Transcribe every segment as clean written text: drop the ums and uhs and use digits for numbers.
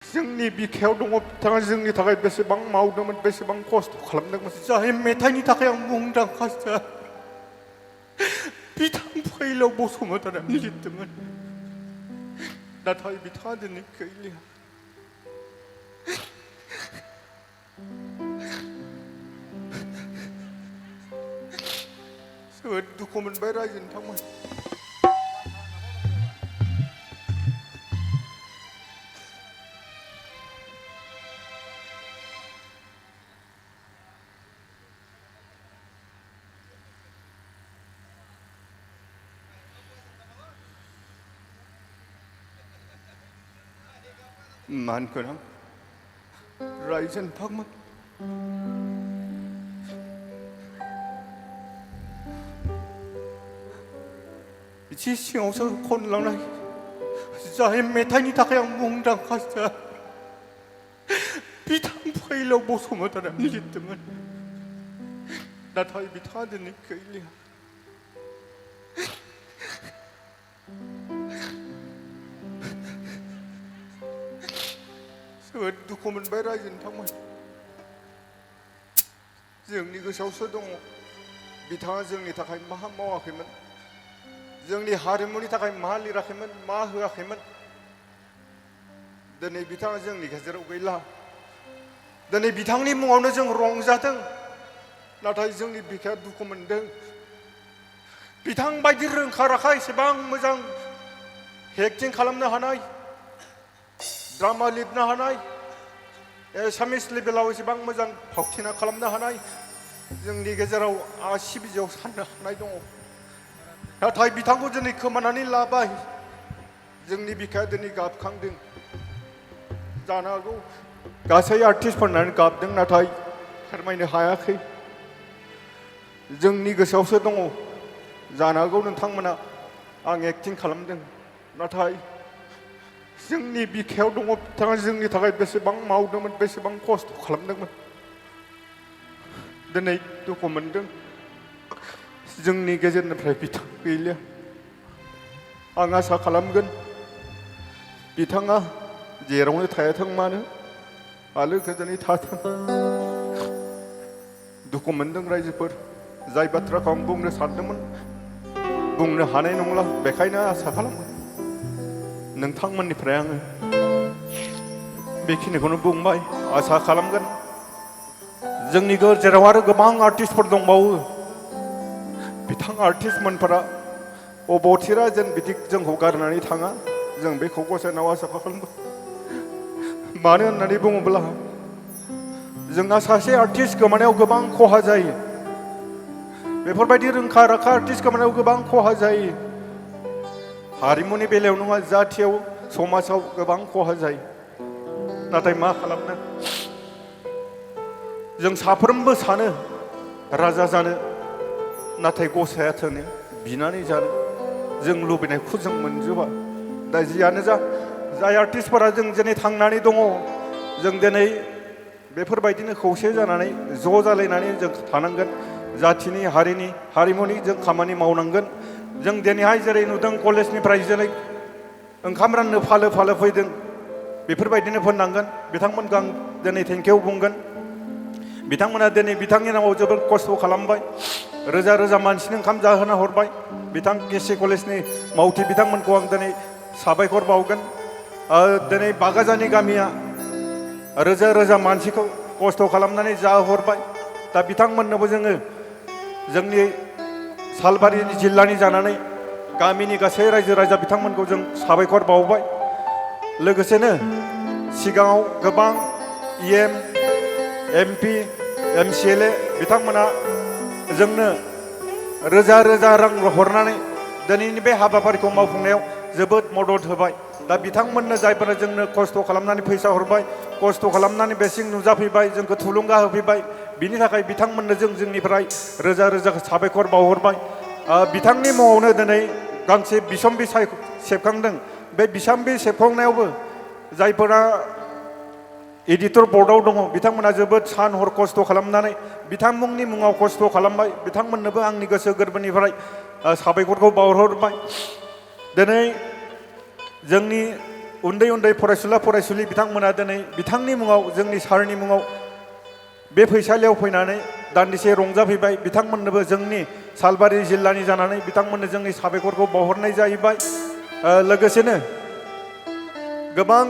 जोंनि बिखायाव दङ बिथाङा जोंनि थाखाय बेसेबां मावदोंमोन बेसेबां खस्थ' खालामदोंमोन जाय मेथाइनि थाखाय आं मुंदांखा बिथां फैलाव बसुमतारिया लिरदोंमोन नाथाय बिथाङा दिनै गैलिया जोबोद दुखु मोनबाय रायजो नोंथांमोन मान गोनां रायजो नोंथांमोन इसे सिङावसो खनलांनाय जाय मेथाइनि थाखाय आं मुंदांखा बिथां फैलाव बसुमतारिया लिरदोंमोन नाथाय बिथाङा दिनै गैलिया जोबोद दुखु मोनबाय रायजो नोंथांमोन जोंनि गोसोआवसो दङ बिथाङा जोंनि थाखाय मा मावाखैमोन जोंनि हारिमुनि थाखाय मा लिराखैमोन मा होआखैमोन दिनै बिथाङा जोंनि गेजेराव गैला दिनै बिथांनि मुङावनो जों रंजादों नाथाय जोंनि बिखाया दुखु मोनदों बिथां बायदि रोंखा राखा एसेबां मोजां एक्टिं खालामनो हानाय ड्रामा लिरनो हानाय एसामिस लेभेलाव एसेबां मोजां फावथिना खालामनो हानाय जोंनि गेजेराव आसि बिजौआव साननो हानाय दङ नाथाय बिथांखौ दिनै खोमानानै लाबाय जोंनि बिखाया दिनै गाबखांदों जानो हागौ गासै आर्टिस्टफोरानो गाबदों नाथाय फोरमायनो हायाखै जोंनि गोसोआवसो दङ जानो हागौ नोंथांमोना आं एक्टिं खालामदों नाथाय जोंनि बिखायाव दङ बिथाङा जोंनि थाखाय बेसेबां मावदोंमोन बेसेबां खस्थ' खालामदोंमोन दिनै दुखु मोनदों जोंनि गेजेरनिफ्राय बिथां गैलिया आं आसा खालामगोन बिथाङा जेरावनो थायाथों मानो आलो गोजोनै थाथों दुखु मोनदों रायजोफोर जाय बाथ्राखौ आं बुंनो सानदोंमोन बुंनो हानाय नंला बेखायनो आसा खालामो नोंथांमोननिफ्राय आङो बेखिनिखौनो बुंबाय आसा खालामगोन जोंनि गेजेराव आरो गोबां आर्टिस्टफोर दंबावो बिथां आर्टिस्टमोनफोरा अबथिरा जेन बिदि जोंखौ गारनानै थाङा जों बेखौ गसाइनाव आसा खालामो मानो होननानै बुङोब्ला जोंहा सासे आर्टिस्ट गोमानायाव गोबां खहा जायो बेफोरबायदि रोंखा राखा आर्टिस्ट गोमानायाव गोबां खहा जायो हारिमुनि बेलायाव नङा जाथियाव समाजाव गोबां खहा जायो नाथाय मा खालामनो जों साफ्रोमबो सानो राजा जानो नाथाय गसाइया थोनो बिनानै जानो जों लुबैनायखौ जों मोनजोबा दा जियानो जा जाय आर्टिस्टफोरा जों दिनै थांनानै दङ जों दिनै बेफोरबायदिनो खौसे जानानै ज' जालायनानै जों थानांगोन जाथिनि हारिनि हारिमुनि जों खामानि मावनांगोन जों दिनैहाय जेरै नुदों कलेजनिफ्राय जेरै ओंखाम राननो फालो फालो फैदों बेफोरबायदिनो फोननांगोन बिथांमोनखौ आं दिनै थेंकिउ बुंगोन बिथांमोना दिनै बिथांनि नामाव जोबोद खस्थ' खालामबाय रोजा रोजा मानसिनो ओंखाम जाहोना हरबाय बिथां केसि कलेजनि मावथि बिथांमोनखौ आं दिनै साबायखर बावगोन दिनै बागाजानि गामिया रोजा रोजा मानसिखौ खस्थ' खालामनानै जाहरबाय दा बिथांमोननोबो जोङो जोंनि सालबारि जिल्लानि जानानै गामिनि गासै रायजो राजा बिथांमोनखौ जों साबायखर बावबाय लोगोसेनो सिगाङाव गोबां EM MP MCLA बिथांमोना जोंनो रोजा रोजा रां हरनानै दिनैनि बे हाबाफारिखौ मावफुंनायाव जोबोद मदद होबाय दा बिथांमोननो जायफोरा जोंनो खस्थ' खालामनानै फैसा हरबाय खस्थ' खालामनानै बेसिं नुजाफैबाय जोंखौ थुलुंगा होफैबाय बिनि थाखाय बिथांमोननो जोंनिफ्राय रोजा रोजा साबायखर बावहरबाय बिथांनि मुङावनो दिनै गांसे बिसम्बि सेबखांदों बे बिसम्बि सेबखांनायावबो जायफोरा एडिटर बर्डआव दङ बिथांमोना जोबोद सान हर खस्थ' खालामनानै बिथांमोननि मुङाव खस्थ' खालामबाय बिथांमोननोबो आंनि गोसो गोरबोनिफ्राय साबायखरखौ बावहरबाय दिनै जोंनि उन्दै उन्दै फरायसुला फरायसुलि बिथांमोना दिनै बिथांनि मुङाव जोंनि सारनि मुङाव बे फैसालियाव फैनानै दान्दिसे रंजाफैबाय बिथांमोननोबो जोंनि सालबारि जिल्लानि जानानै बिथांमोननो जोंनि साबायखरखौ बावहरनाय जाहैबाय लोगोसेनो गोबां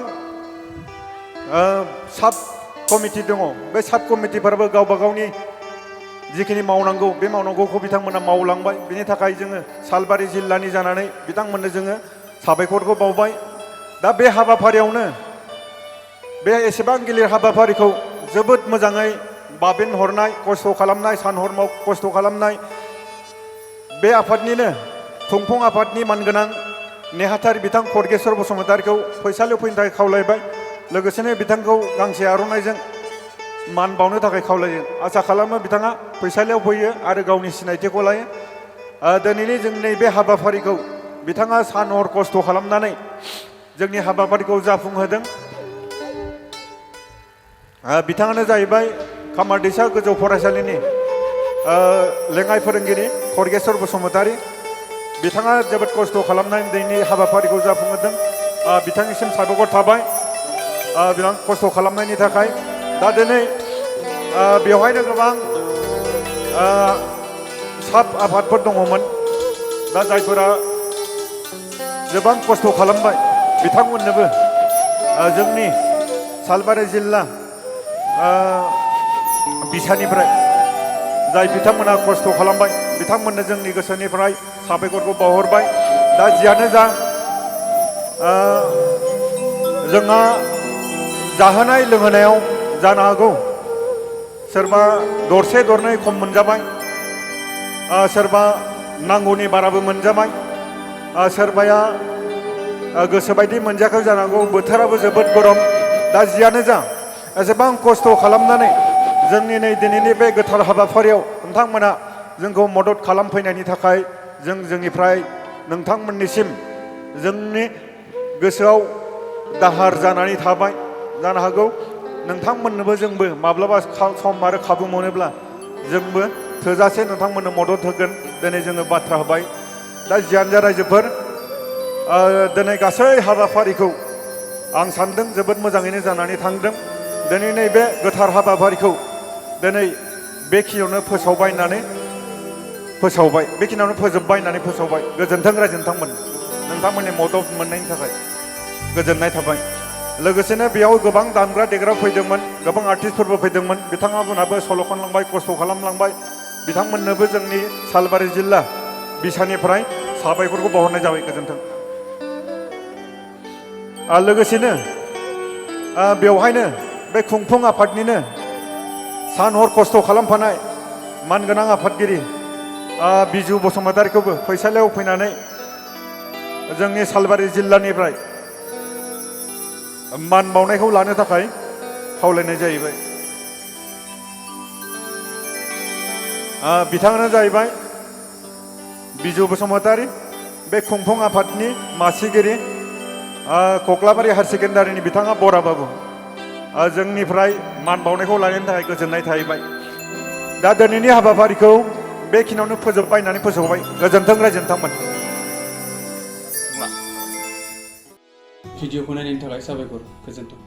साब कमिटि दङ बे साब कमिटिफोराबो गावबा गावनि जिखिनि मावनांगौ बे मावनांगौखौ बिथांमोना मावलांबाय बिनि थाखाय जोङो सालबारि जिल्लानि जानानै बिथांमोननो जोङो साबायखरखौ बावबाय दा बे हाबाफारियावनो बे एसेबां गिलिर हाबाफारिखौ जोबोद मोजाङै बाबेन हरनाय खस्थ' खालामनाय सान हर खस्थ' खालामनाय बे आफादनिनो खुंफुं आफादनि मानगोनां नेहाथारि बिथां खरगेस्वर बसुमतारीखौ फैसालियाव फैनो थाखाय खावलायबाय लोगोसेनो बिथांखौ गांसे आर'नाइजों मान बावनो थाखाय खावलायो आसा खालामो बिथाङा फैसालियाव फैयो आरो गावनि सिनायथिखौ लायो दिनैनि जोंनि बे हाबाफारिखौ बिथाङा सान हर खस्थ' खालामनानै जोंनि हाबाफारिखौ जाफुंहोदों बिथाङानो जाहैबाय खामारदैसा गोजौ फरायसालिनि लेङाइ फोरोंगिरि खरगेस्वर बसुमतारी बिथाङा जोबोद खस्थ' खालामनानै दिनैनि हाबाफारिखौ जाफुंहोदों बिथांनिसिम साबायखर थाबाय बिथां खस्थ' खालामनायनि थाखाय दा दिनै बेवहायनो गोबां साब आफादफोर दङमोन दा जायफोरा गोबां खस्थ' खालामबाय बिथांमोननोबो जोंनि सालबारि जिल्ला बिसानिफ्राय जाय बिथांमोना खस्थ' खालामबाय बिथांमोननो जोंनि गोसोनिफ्राय साबायखरखौ बावहरबाय दा जियानो जा जोंहा जाहोनाय लोंहोनायाव जानो हागौ सोरबा दरसे दरनै खम मोनजाबाय सोरबा नांगौनि बाराबो मोनजाबाय सोरबाया गोसोबायदि मोनजायाखै जानांगौ बोथोराबो जोबोद गरम दा जियानो जा एसेबां खस्थ' खालामनानै जोंनि नै दिनैनि बे गोथार हाबाफारियाव नोंथांमोना जोंखौ मदद खालामफैनायनि थाखाय जोंनिफ्राय नोंथांमोननिसिम जोंनि गोसोआव दाहार जानानै थाबाय जानो हागौ नोंथांमोननोबो जोंबो माब्लाबा सम आरो खाबु मोनोब्ला जोंबो थोजासे नोंथांमोननो मदद होगोन दिनै जोङो बाथ्रा होबाय दा जियानो जा रायजोफोर दिनै गासै हाबाफारिखौ आं सानदों जोबोद मोजाङैनो जानानै थांदों दिनै नैबे गोथार हाबाफारिखौ दिनै बेखिनियावनो फोसावबाय बेखिनियावनो फोजोबबाय होननानै फोसावबाय गोजोन्थों रायजो नोंथांमोननि मदद मोननायनि थाखाय गोजोननाय थाबाय लोगोसेनो बेयाव गोबां दामग्रा देग्रा फैदोंमोन गोबां आर्टिस्टफोरबो फैदोंमोन बिथांमोनाबो सल' खनलांबाय खस्थ' खालामलांबाय बिथांमोननोबो जोंनि सालबारि जिल्ला बिसानिफ्राय साबायखरखौ बावहरनाय जाबाय गोजोन्थों लोगोसेनो बेवहायनो बे खुंफुं आफादनिनो सान हर खस्थ' खालामफानाय मानगोनां आफादगिरि बिजु बसुमतारीखौबो फैसालियाव फैनानै जोंनि सालबारि जिल्लानिफ्राय मान बावनायखौ लानो थाखाय खावलायनाय जाहैबाय बिथाङानो जाहैबाय बिजु बसुमतारी बे खुंफुं आफादनि मासिगिरि कक्लाबारि हायार सेकेन्डारिनि बिथाङा बरा बाबु जोंनिफ्राय मान बावनायखौ लानायनि थाखाय गोजोननाय थाहैबाय दा दिनैनि हाबाफारिखौ बेखिनियावनो फोजोबबाय होननानै फोसावबाय गोजोन्थों रायजो नोंथांमोन भिडिअखौ नायनायनि थाखाय साबायखर गोजोन्थों